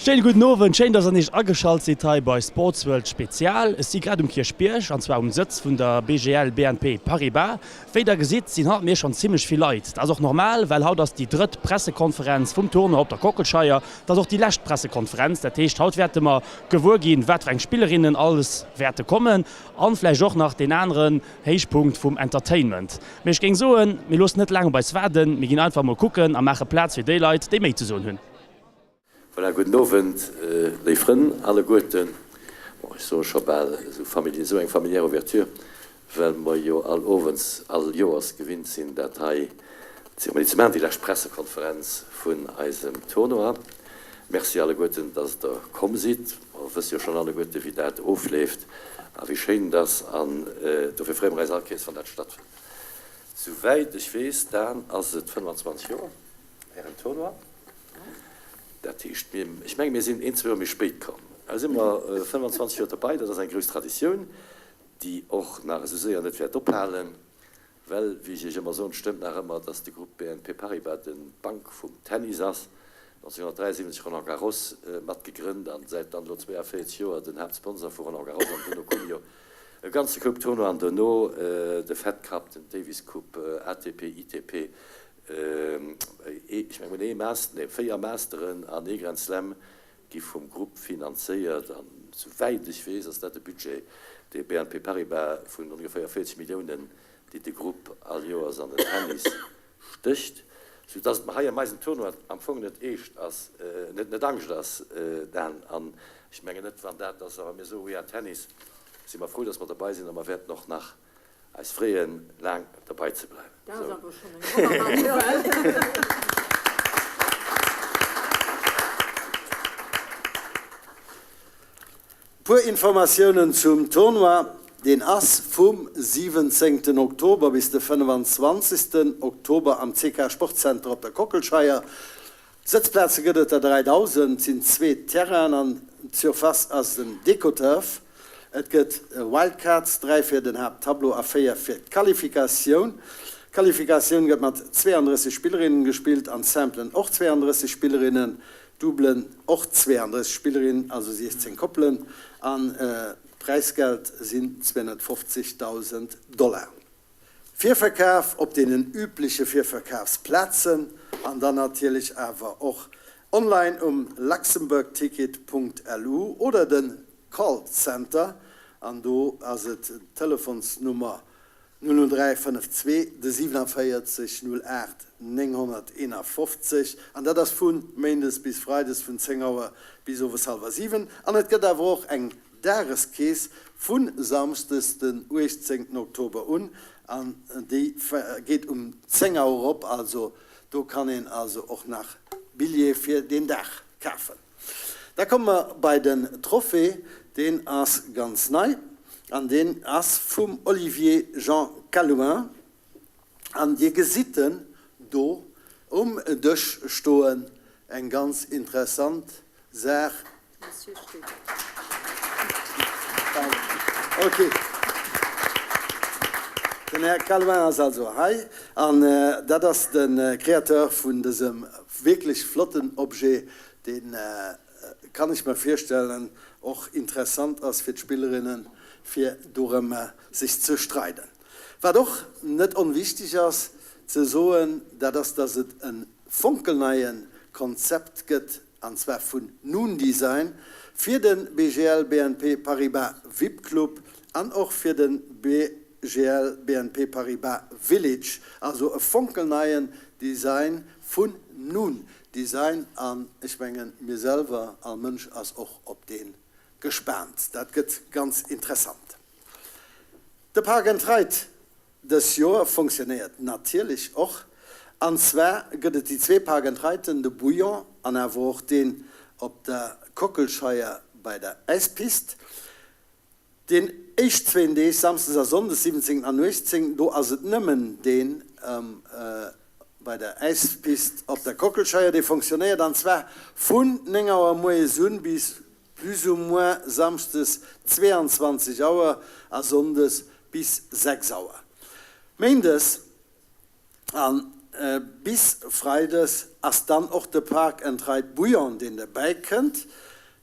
Schéine gudden Owend, schéin dass der nees ageschalt sidd hei bei Sportsworld Spezial. Ech si grad um Kierchbierg an zwar um Sëtz vun der BGL BNP Paribas. Wéi der gesitt sinn hannert mir schonn zimmlech vill Leit. Dat ass och normal, well haut ass déi drëtt Pressekonferenz vum Tournoi op der Kockelscheier. Dat ass och déi lescht Pressekonferenz, dat heescht haut wäerte mer gewuer ginn, wat fir eng Spillerinnen alles wäerte kommen an vläicht och nach deen aneren Héichpunkt vum Entertainment. Mee ech géing soen, mir loossen net laang op eis waarden, mir ginn einfach mol kucken a maache Plaz fir déi Leit, déi méi ze soen hunn. Voilà, gudden Owend, léif Frënn alleguerten. Bon, ech soe scho bal esou famili-, esou eng familiär Ouverture, well mer jo all Owends, all Joers gewinnt sinn, dat hei Zeremonie ze maachen, déi lescht Pressekonferenz vun eisem Tournoi. Merci alleguerten, dass Der komm sidd. Mer wësse jo schonn alleguerte wéi dat ofleeft a wéi schéin et ass an dofir freeë mer eis all Kéiers, wann dat stattfënnt. Souwäit ech weess, Dan, ass et 25 Joer, Ären Tournoi. Dat heescht, mir, ech menge mir sinn een, zwee Joer méi spéit komm. Elo si mer 25 Joer dobei. Dat ass eng grouss Traditioun, déi och nach esou séier net wäert ophalen, well, wéi ech Iech ëmmer soen, et stëmmt nach ëmmer, dass de Grupp BNP Paribas den d'Bank vum Tennis ass. 1973 Roland Garros mat gegrënnt an säit dann elo 42 Joer den Haaptsponsor vu Roland Garros. An duerno koum jo e ganze Koup Tournoien duerno, de Fed Cup, den Davis Cup, ATP, ITP, Ech mengen, ee Master, nee, 4 Masteren an ee Grand Slam gi vum Grupp finanzéiert. An souwäit ech weess, ass dat de Budget, dee BNP Paribas vun ongeféier 40 Milliounen, déi de Grupp all Joers an den Tennis stécht, soudass et mer hei am eisem Tournoi am Fong net eescht ass, net net Angscht ass, Dan. An ech mengen net, wann dat ass, a wa mir soe We are Tennis, si mer frou, dass mer derbei sinn a mer wäerten och nach Eis freeën laang derbei ze bleiwen. Dat ass awer schonn eng wonnerbar Nouvelle. Puer Informatiounen zum Tournoi, Deen ass vum 17 Oktober bis de 25 Oktober am CK Sportcenter op der Kockelscheier. Sëtzplaze gëtt et der 3.000, et sinn zwee Terrainen an d'Surface ass en Decoturf. Et gëtt Wildcards, 3 fir den Haapttableau a 4 fir d'Qualifikatioun. D'Qualifikatioun gëtt mat 32 Spillerinnen gespillt an d'Simplen och 32 Spillerinnen, d'Doublen och 32 Spillerinnen, also 16 Koppelen an d'Präisgeld sinn 250.000 Dollar. Virverkaf op deenen übleche Virverkafsplazen an dann natierlech awer och online um luxembourgticket.lu oder de Call Center an do ass et d'Telefonsnummer 00352 de 47 08 951 an dat ass vu méindes bis freides vun 10 Auer bis owes hallwer 7 an et gëtt awer och eng Dageskeess vu Samschdes den 18 Oktober un an déi geet um 10 Auer op, also do kann een also och nach Billjeeë fir deen Dag kafen. Da komme mer bei den Trophée, deen ass ganz nei an deen ass vum Olivier Jean Calouin an Dir gesitt en do um Dësch stoen, eng ganz interessant Saach. Ok. Den Här Calvin ass also hei an dat ass de Créateur vun dësem wierklech flotten Objet, deen, kann ech mer virstellen, och interessant ass fir d'Spillerinnen, fir dorëmmer sech ze streiden. Wat och net onwichtig ass ze soen, dat ass, dass et e fonkelneie Konzept gëtt, an zwar vun Noon Design, fir de BGL BNP Paribas Vip Club an och fir de BGL BNP Paribas Village, also e fonkelneien Design vun Noon Design an ech mengen mir selwer, all Mënsch ass och op dee gespaant, dat gëtt ganz interessant. De Park and Ride Dës Joer fonctionnéiert natierlech och, an zwar gëtt et déi zwee Park and Riden, de Bouillon an awer och deen op der Kockelscheier bei der Äispist. Deen éischt zwéin Deeg, Samsdes a Sonndes, 17 an 18, do ass et nëmmen deen bei der Äispist op der Kockelscheier, dee fonctionnéiert, an zwar vun 9 Auer moies un bis plus ou moins samschdes 22 Auer a sonndes bis 6 Auer. Méindes an. bis freides ass dann och de Park and Ride Bouillon, deen derbäi kënnt.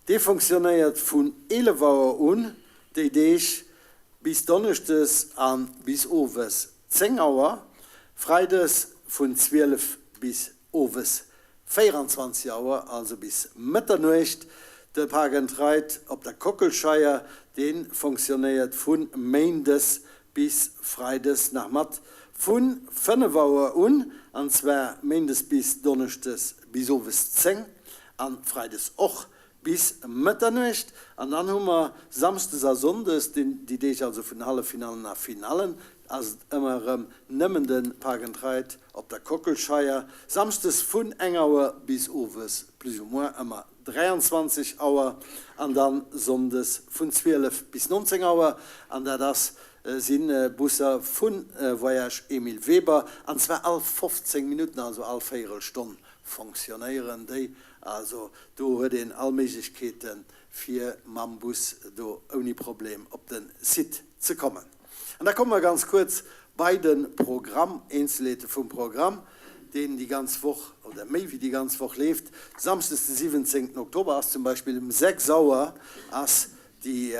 Dee fonctionnéiert vun 11 Auer un déi Deeg bis donneschdes a bis owes 10 Auer, freides vun 12 bis owes 24 Auer, also bis Mëtternuecht. De Park and Ride op der Kockelscheier, dee fonctionnéiert vu méindes bis freides nach mat vu 5 Auer un, an zwar méindes bis donneschdes bis owes 10 an freides och bis Mëtternuecht. An dann hu mer samschdes a sonndes, déi Deeg also vun den Halleffinallen a Finallen, ass et ëmmer erëm nëmmen de Park and Ride op der Kockelscheier, samschdes vun eng Auer bis owes plus ou moins ëmmer 23 Auer an dann sonndes vun 12 bis 19 Auer. An dat ass si Busser vu Voyages Emile Weber, an zwar all 15 Minutten, also all Véierelstonn fonctionnéieren déi. Also do huet een all Méiglechkeeten, fir mam Bus do ouni Problem op de Site ze kommen. An da komme mer ganz kuerz bei de Programm, Eenzelheete vum Programm, deen déi ganz Woch oder méi wéi déi ganz Woch leeft. Samschdes de 17 Oktober ass zum Beispill um 6 Auer ass déi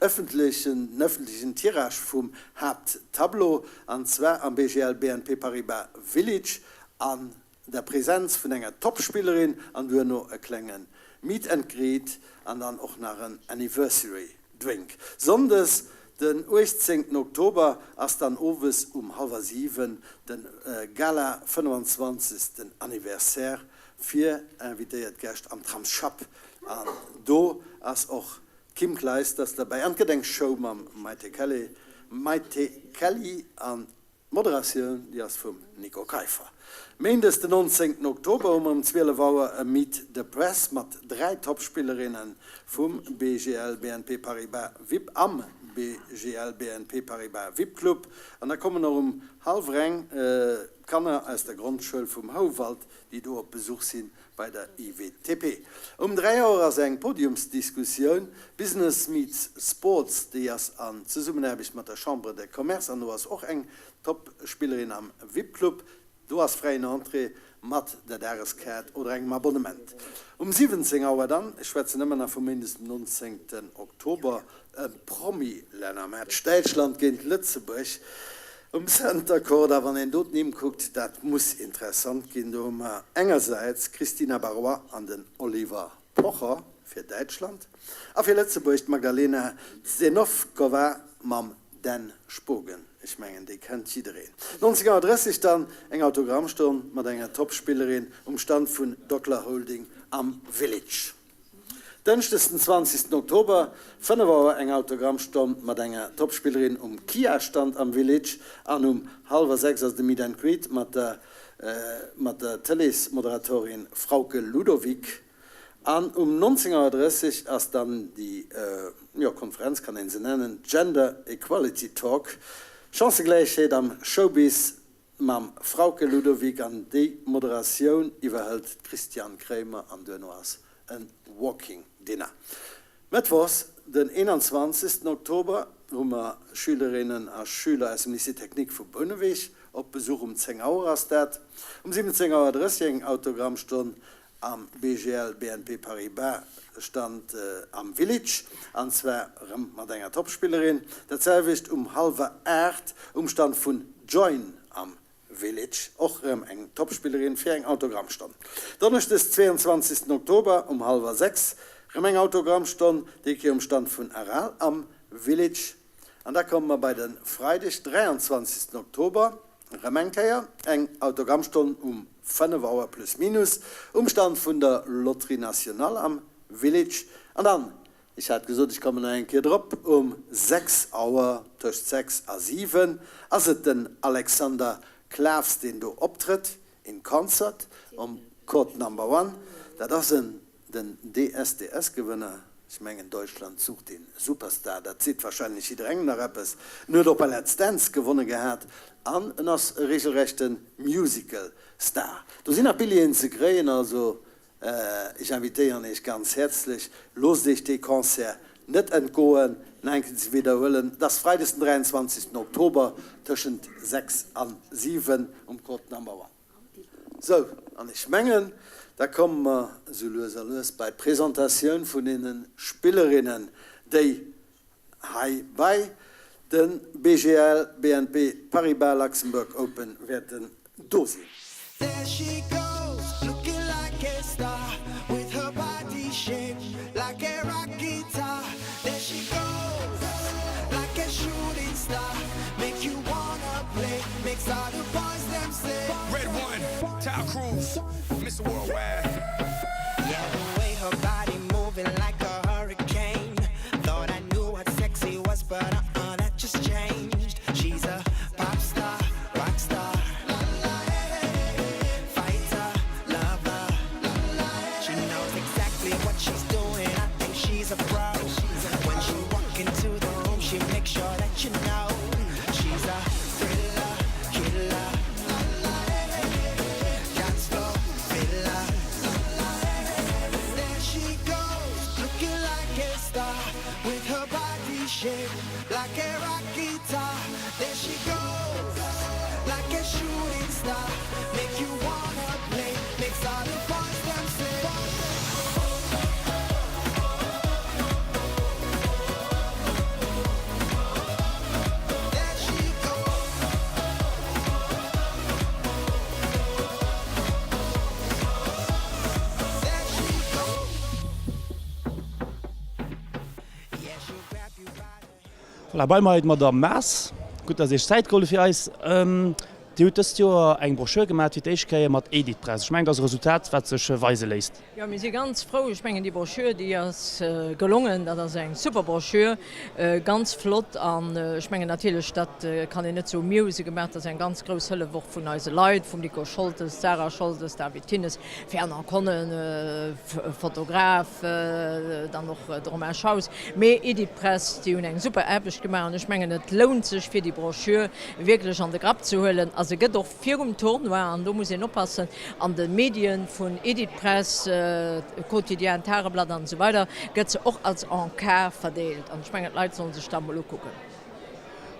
ëffentlechen, den ëffentlechen Tirage vum Haapttableau, an zwar am BGL BNP Paribas Village an der Präsenz vun enger Topspillerin an duerno e klenge Meet and Greet an dann och nach en Anniversary Drink. Sonndes den 18 Oktober ass dann owes um hallwer 7 den Gala 25. Anniversaire fir invitéiert Gäscht am Tramsschapp an do ass och d'Kim Clijsters derbäi an et gëtt eng Show mam Maite Kelly, Maite Kelly an D'Moderatioun, déi ass vum Nico Keiffer. Méindes den 19 Oktober hu mer um 12 Auer e Meet the Press mat 3 Top-Spillerinne vum BGL BNP Paribas Vip am BGL BNP Paribas Vip Club. An da kommen och um hallwer eng d'Kanner aus der Grondschoul vum Houwald, déi do op Besuch sinn bei der IWTP. Um 3 Auer ass eng Podiumsdiskussioun Business meets Sports, déi ass an Zesummenaarbecht mat der Chambre de Commerce an do ass och eng Top-Spillerin am VIP-Club. Do ass fräien Entrée mat der Dageskaart oder engem Abonnement. Um 17 Auer dann, ech schwätzen ëmmer nach vum Méindes den 19 Oktober, E Promi-Lännermatch, Däitschland géint Lëtzebuerg um Center Court. A wann een do d'Nimm kuckt, dat muss interessant ginn. Do hu mer engersäits d'Kristina Barrois an den Oliver Pocher fir Däitschland a fir Lëtzebuerg d'Magdalena Zenovkova mam Dan Spogen. Ech mengen, déi kennt jiddereen. 19.30 dann eng Autogrammstonn mat enger Top-Spillerin um Stand vun Dockler Holding am Village. Dënschdes den 20 Oktober, 5 Auer eng Autogrammstonn mat enger Topspillerin um Kia-Stand am Village an um hallwer 6 ass de Meet and Greet mat der mat der Tëleesmoderatorin Frauke Ludowig an um 19 Auer 30 ass dann déi, jo Konferenz kann een se nennen, Gender Equality Talk, Chancëgläichheet am Showbiz Mam Frauke Ludowig an déi Moderatioun iwwerhëlt d'Christiane Kremer an duerno ass e Walking Dinner. Mëttwochs den 21 Oktober hu mer Schülerinnen a Schüler aus dem Lycée Technique vu Bouneweg op Besuch. Um 10 Auer ass dat. Um 17 Auer 30 eng Autogrammstonn am BGL BNP Paribas Stand am Village, an zwar erëm mat enger Topspillerin. Dat selwecht um hallwer 8 um Stand vun Join am Village, och erëm eng Topspillerin fir eng Autogrammstonn. Donneschdes 22 Oktober um hallwer 6 erëm eng Autogrammstonn, déi Kéier um Stand vun Aral am Village. An da komme mer bei de Freideg 23 Oktober. Rëm eng Kéier eng Autogrammstonn um 5 Auer plus minus um Stand vun der Loterie Nationale am Village. An dann, ech hat gesot, ech kommen nach eng Kéier drop, um 6 Auer, tëscht 6 a 7, ass et den Alexander Klaws, deen do optrëtt in concert um Court Number One. Dat ass en Den DSDS-Gewënner, ech mengen Deutschland sucht den Superstar, dat seet warscheinlech jidderengem nach eppes, en huet och bei Let's Dance gewonne gehat an en ass e regelrechte Musical-Star. Do sinn nach Billjeeën ze kréien, also ech invitéieren iech ganz häerzlech, loosst iech dee Concert. Net entgoen, nach eng Kéier ze widderhuelen, et ass freides den 23 Oktober tëschent 6 an 7 um Court Number One. Sou, an ech mengen, da komme mer esou lues a lues bei d'Presentatioun vun deene Spillerinnen, déi hei bei de BGL BNP Paribas Luxembourg Open wäerten do sinn. Voilà, bei mer hei d'Madame Maas. Gutt, dass Iech Zäit geholl hutt fir eis. Dir hutt dëst Joer eng Broschür gemaach fir d'éischt Kéier mat Editpress. Ech mengen, dat ass e Resultat, wat sech weise léisst. Jo, mir si ganz frou. Ech mengen, déi Broschür, déi ass gelongen. Dat ass eng super Broschür, ganz flott. An ech mengen natierlech, dat kann een net soen, mir hu se gemaach. Dat ass eng ganz grouss Hëllef och vun eise Leit, vum Nico Scholtes, Sarah Scholtes, David Thinnes, Fernand Konnen, Fotograf, dann och de Romain Schaus. Mee Editpress, déi hunn eng super Aarbecht gemaach. An ech mengen, et lount sech, fir déi Broschür wierklech an de Grapp ze huelen. A se gëtt och virum Tournoi, an do muss een oppassen, an de Medien vun Editpress, Quotidien, Tageblatt an esou weider, gëtt se och als Encart verdeelt. An ech mengen, d'Leit sollen sech dat emol ukucken.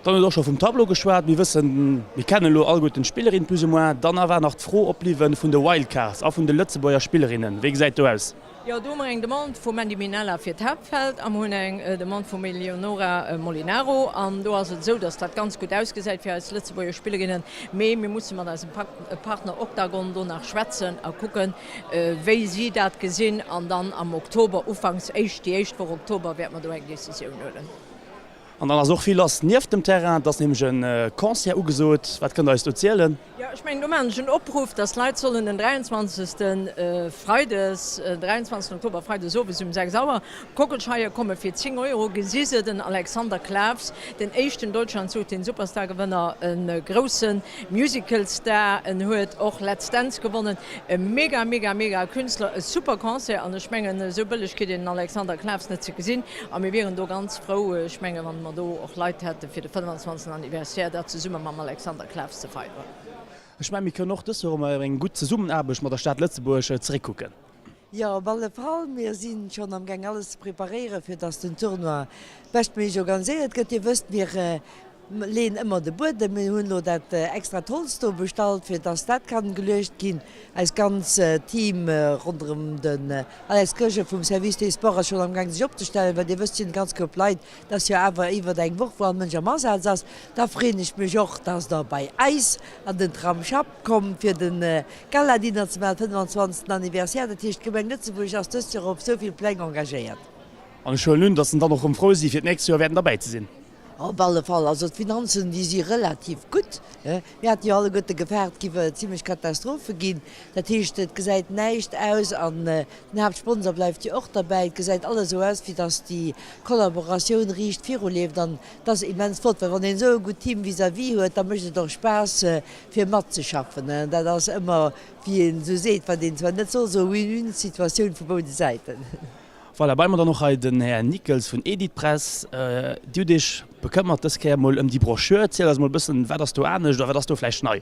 Dann huet och scho vum Tableau geschwat. Mir wëssen, mir kennen elo alleguerten d'Spillerinne plus ou moins. Dann war nach d'Fro opbliwwen vun de Wildcards a vun de Lëtzebuerger Spillerinnen. Wéi gesäit do aus? Jo, do hu mer eng Demande vum Mandy Minella fir d'Haaptfeld a mer hunn eng Demande vum Eleonora Molinaro. An do ass et esou, datt dat ganz gutt ausgesäit fir eis Lëtzebuerger Spillerinnen, mee mir musse mat eisem Partner Octagon do nach schwätzen a kucken, wéi si dat gesinn. An dann am Oktober, ufanks éischt, déi éischt Woch Oktober, wäerte mer do eng Decisioun huelen. An dann ass och vill lass nieft dem Terrain. Et ass nämlech e Concert ugesot. Wat kënnt Der eis do zielen? Jo, ech mengen, do maachen ech en Opruff, dass d'Leit sollen den 23. Freides, 23. Oktober, Freides owes um 6 Auer op d'Kockelscheier kommen. Fir 10 Euro gesi se den Alexander Klaws, den éischten Deutschland sucht den Superstar-Gewënner, e grousse Musical-Star. En huet och Let's Dance gewonnen. E mega, mega, mega Künstler, e super Concert. An ech mengen, esou bëlleg kritt een den Alexander Klaws net ze gesinn. A mir wieren do ganz frou, ech mengen, wann mer do och Leit hätten, fir de 25. Anniversaire dat zesumme mam Alexander Klaws ze feieren. Ech mengen, mir kënnen och dës Joer op eng gutt Zesummenaarbecht mat der Stad Lëtzebuerg zeréckkucken. Jo, op alle Fall. Mir si schonn am Gaang alles ze preparéieren, fir dass den Tournoi beschtméiglech organiséiert gëtt. Dir wësst, mir leeën ëmmer de Buedem. Mir hunn elo dat extrat Holz do bestallt, fir dass dat kann geluecht ginn. Eist ganz Team ronderëm den Alex Goergen vum Service des Sports ass schonn am Gaang sech opzestellen, well Dir wësst, et sinn e ganz Koup Leit, et ass jo awer iwwert eng Woch wou all Mënsch am Asaz ass. Da freeën ech mech och, dass Der bei eis an den Tramsschapp kommt fir de Gala-Dinner ze maachen, 25. Anniversaire. Dat heescht, d'Gemeng Lëtzebuerg ass dëst Joer op esou vill Pläng engagéiert. An ech huelen un, dass en dann och rëm frou si fir d'nächst Joer wäerten derbäi ze sinn. Op alle Fall, also d'Finanzen, déi si relativ gutt. Mir haten jo alleguerte gefaart, et géif zimlech Katastrophe ginn. Dat heescht, et gesäit näischt aus an den Haaptsponsor bleift jo och derbäi. Et gesäit alles esou aus, wéi datt déi Kollaboratioun riicht viruleeft an et ass immens flott, well wann een esou e gutt Team vis-à-vis huet, da mécht et och Spaass fir matzeschaffen. Dat ass ëmmer, wéi een esou seet, wat een zwar net soll, esou Win-win-Situatioun vu boude Säiten. Voilà, bei mer dann och hei den Här Nickels vun Editpress. Dir hutt Iech bekëmmert dës Kéier mol ëm déi Broschür. Zielt eis mol e bëssen, wat ass do anescht a wat ass do vläicht nei?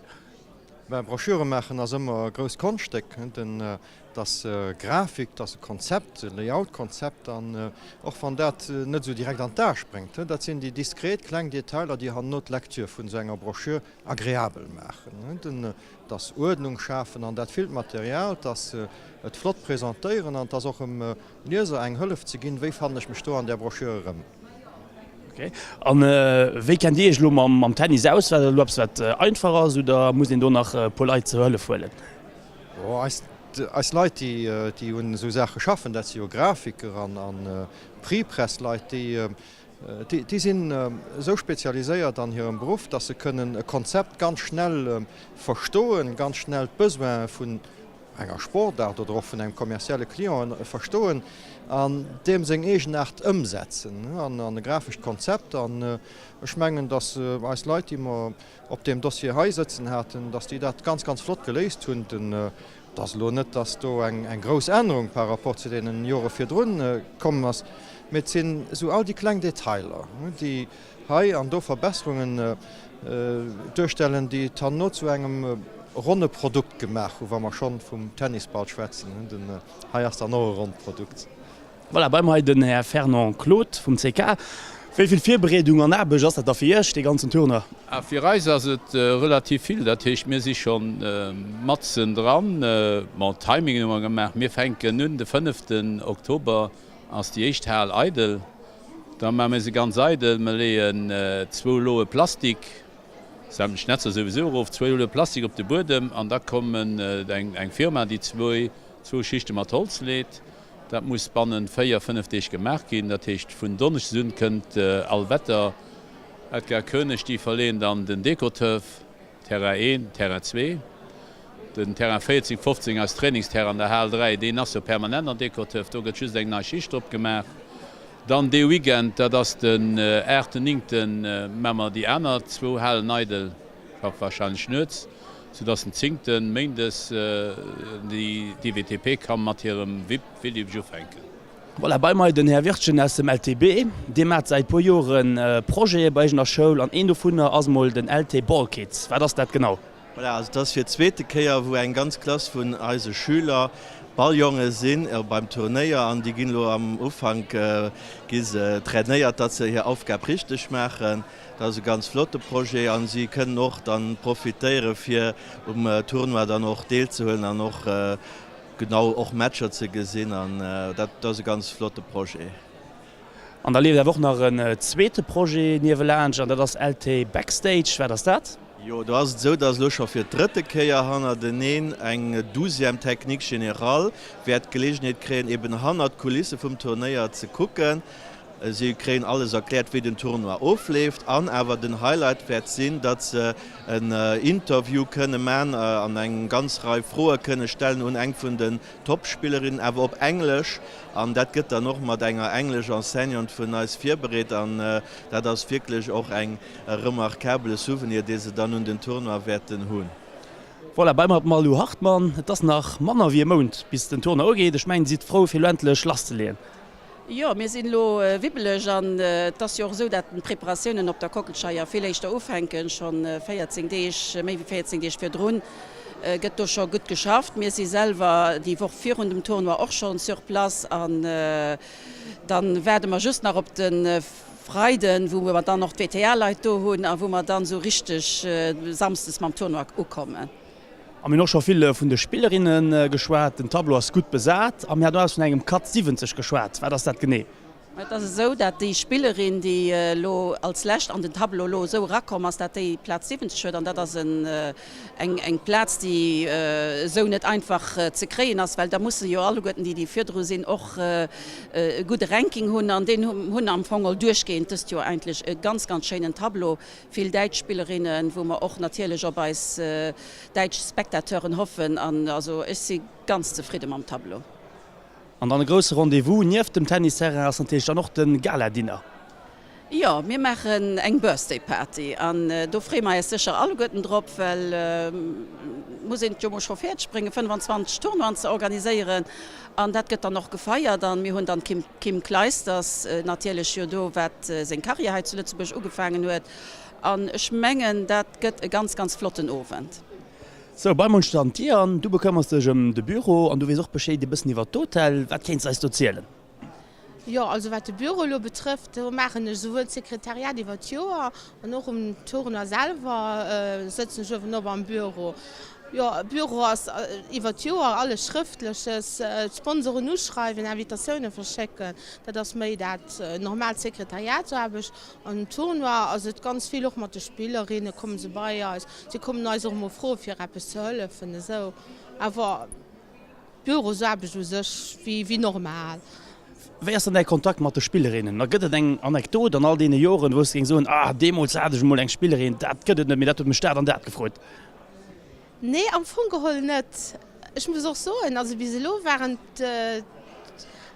Ben, Broschüre maachen ass ëmmer e grousst Konschtstéck. Et ass Grafik, et ass e Konzept, e Layout-Konzept. An och wann dat net esou direkt an d'A spréngt, dat sinn déi diskret kleng Detailer, déi herno d'Lecture vun esou enger Broschür agreabel maachen. Et ass Uerdnung schafen an dat villt Material, et ass et flott presentéieren an et ass och em Lieser eng Hëllef ze ginn, wéi fannen ech mech do an där Broschür erëm. Ok, an wéi kennt Dir Iech elo mam Tennis aus? War dat elo eppes wat einfach ass oder muss een do nach e puer Leit zur Hëllef huelen? Oh, eis, eis Leit déi, déi un esou Saache schaffen, dat si jo Grafiker an, an Prepress-Leit, déi, déi, déi sinn esou spezialiséiert an hirem Beruff, dass se kënnen e Konzept ganz schnell verstoen, ganz schnell d'Besoine vun enger Sportaart oder och vun engem kommerzielle Client verstoen an deem seng Eegenaart ëmsetzen an e grafescht Konzept. An ech mengen, datt eis Leit, déi mer op deem Dossier hei sëtzen haten, datt déi dat ganz, ganz flott geléist hunn. Et ass elo net, datt do eng grouss Ännerung par rapport zu deene Jore virdrun komm ass, mee et sinn esou all déi kleng Detailer, déi hei an do Verbesserungen duerstellen, déi et herno zu engem ronne Produkt gemaach hu, wa mer schonn vum Tennisball schwätzen. Den hei ass dann och e ronnt Produkt. Voilà, bei mer hei den Här Fernand Claude vum CK. Wéi vill Virbereedung an Aarbecht ass dat da fir Iech, dee ganzen Tournoi? Fir eis ass et relativ vill. Dat heescht, mir si scho matzen dran. Bon, Timingen hu mer gemaach. Mir fänken un de fënneften Oktober ass déi éischt Hal eidel. Da maache mir se ganz eidel, mer leeën zwou Loe Plastik, sämtlech Netzer souwisou erof, zwou Loe Plastik op de Buedem an da kommen eng Firma, déi zwou Schichte mat Holz leet. Dat muss bannen 4, 5 Deeg gemaach ginn. Dat heescht vun Donneschdes un kënnt Allwetter, Edgar Koenig, déi verleeën dann den Decoturf. Terrain 1, Terrain 2, den Terrain 14, 15, eis Trainingsterrain an der Hal 3, deen ass jo permanent an Decoturf, do gëtt just eng nei Schicht drop gemaach. Dann dee Weekend, dat ass den aachten, néngten, maache mer déi aner zwou Halen eidel, wahrscheinlech nuets, soudass den zéngten, méindes, déi DWTP ka mat hirem Vip Village ufänken. Voilà, bei mer den Här Wirtgen aus dem LTB. Dir maacht säit puer Joren Projete bei iech an der Schoul an een dovunner ass mol den LT Ball Kids. Wat ass dat genau? Voilà, also et ass fir d'zweete Kéier wou eng ganz Klass vun eise Schüler Balljonge sinn beim Turnéier an déi ginn elo am Ufank gi se trainéiert, datt se hir Aufgab richteg maachen. Dat ass e ganz flotte Projet an si kënnen och dann profitéiere fir um Tournoi dann och deelzehuelen an och Genau, och Matcher ze gesinn an dat ass e ganz flotte Projet. An da leeft awer och nach en zweete Projet niewelaanscht an dat ass LT Backstage. Wat ass dat? Jo, do ass et esou, dass elo scho fir d'drëtte Kéier hannerteneen eng Douzième Technique Générale wäert d'Geleegenheet kréien, eben hannert d'Kulisse vum Turnéier ze kucken. Si kréien alles erkläert, wéi den Tournoi ofleeft an awer den Highlight wäert sinn, datt se en Interview kënne man an eng ganz Rei Froe kënne stellen un eng vun den Top-Spillerinnen, awer op Englesch. An dat gëtt dann och mat enger englesch Enseignante vun eis virbereet an dat ass wierklech och eng remarkabele Souvenir, dee se dann un den Tournoi wäerten hunn. Voilà, bei mer d'Malou Hartmann. Et ass nach manner wéi e Mount bis den Tournoi ugeet. Ech mengen, Dir sidd frou fir elo endlech lasszeleeën. Jo, mir sinn elo wibbeleg an et ass jo och esou, dat d'Preparatiounen op der Kockelscheier vill éischter ufänken, schonn 14 Deeg, méi wéi 14 Deeg virdrun gëtt do scho gutt geschafft. Mir si selwer déi Woch virun dem Tournoi och schonn sur place an dann waarde mer just nach op de Freiden, wou mer dann och d'WTA-Leit do hunn a wou mer dann esou richteg samsdes mam Tournoi ukommen. A mir hunn och scho vill vun de Spillerinne geschwat. Den Tableau ass gutt besat a mir haten och eppes vun engem Cut 70 geschwat. Wat ass dat genee? Et ass esou, dat déi Spillerin, déi elo als lescht an den Tableau elo esou erakomm ass, dat déi Plaz 70 huet. An dat ass eng Plaz, déi esou net einfach ze kréien ass, well da musse jo alleguerten déi, déi virdru sinn, och e gudde Ranking hunn. An deen hunn am Fong all duerchgehend dëst Joer eigentlech e ganz, ganz schéinen Tableau. Vill däitsch Spillerinnen, wou mer och natierlech op eis däitsch Spectateuren hoffen. An also ech si ganz zefridde mam Tableau. An dann e grousse Rendez-vous nieft dem Tennisterrain ass natierlech dann och de Gala-Dinner. Jo, mir maachen eng Birthday Party an do freeë mer eis sécher alleguerten drop, well et muss een et jo mol scho fäerdeg bréngen 25 Tournoien ze organiséieren an dat gëtt dann och gefeiert. An mir hunn dann d'Kim Kim Clijsters natierlech jo do, wat seng Karriär hei zu Lëtzebuerg ugefaangen huet. An ech mengen, dat gëtt e ganz, ganz flotten Owend. Sou, bei munch dann d'Diane, du bekëmmers dech ëm de Büro an du weess och Bescheed e bëssen iwwer d'Hotel. Wat kéints de eis do zielen? Jo, also wat de Büro elo betrëfft, do maachen ech esouwuel d'Sekretariat iwwer d'Joer an och um Tournoi selwer sëtzen ech uewenop am Büro. Jo, Büro ass iwwer d'Joer alles Schrëftleches, d'Sponsoren uschreiwen, Invitatioune verschécken, dat ass méi dat normaalt Sekretariatsaarbecht. An um Tournoi ass et ganz vill och mat de Spillerinne komme se bei eis, si kommen eis och emol froe fir eppes ze hëllefen esou, awer. Bürosaarbecht u sech wéi normal. Wéi ass dann däi Kontakt mat de Spillerinnen? A gëtt et eng Anekdot an all deene Joren, wou s de géings soen, ah deemools hat ech emol eng Spillerin, dat gëtt et net méi, dat huet mech dat an dat gefrot? Nee, am Fong geholl net. Ech muss och soen, also bis elo waren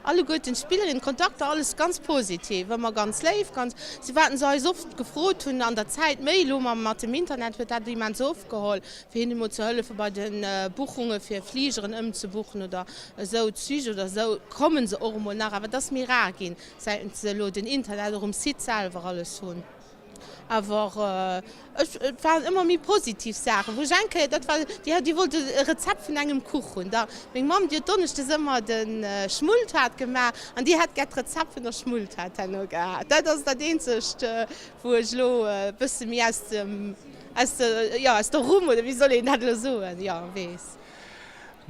alleguerten d'Spillerinnen, d'Kontakter, alles ganz positiv, ëmmer ganz léif, ganz, si waten se eis oft gefrot hunn an der Zäit, méi elo mat dem Internet huet dat immens ofgeholl, fir hinnen emol ze hëllefe bei de Buchunge fir Fligeren ëmzebuchen oder esou, Zich oder esou, komme se och emol nach, awer et ass méi rar ginn, säit se elo den Internet och um Site selwer alles hunn. Awer ech, et waren ëmmer méi positiv Saachen, wou ech eng Kéier, dat war, déi hat, déi wollt e Rezept vun engem Kuch hunn. Da meng Mamm, déi huet donneschdes ëmmer de Schmulltaart gemaach an déi hätt gär d'Rezept vun der Schmulltaart herno gehat. Dat ass dat eenzegt, wou ech elo e bësse méi aus dem Aus der, jo, aus der Rumm, oder wéi soll een dat elo soen, jo, weess.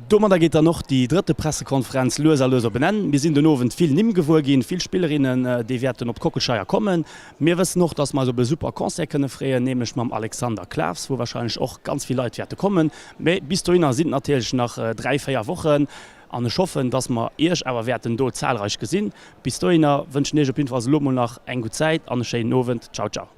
Domadder geet dann och déi drëtte Pressekonferenz lues a lues op en Enn. Mir sinn den Owend vill Nimm gewuer ginn, vill Spillerinnen, déi wäerten op d'Kockelscheier kommen. Mir wëssen och, dass mer eis op e super Concert kënne freeën, nämlech mam Alexander Klaws, wou warscheinlech och ganz vill Leit wäerte kommen. Mee bis dohinner sinn et natierlech nach 3, 4 Wochen an ech hoffen, dass mer Iech awer wäerten do zahlreich gesinn. Bis dohinner wënschen Iech op jiddefalls elo mol nach eng gutt Zäit an e schéinen Owend. Ciao, ciao.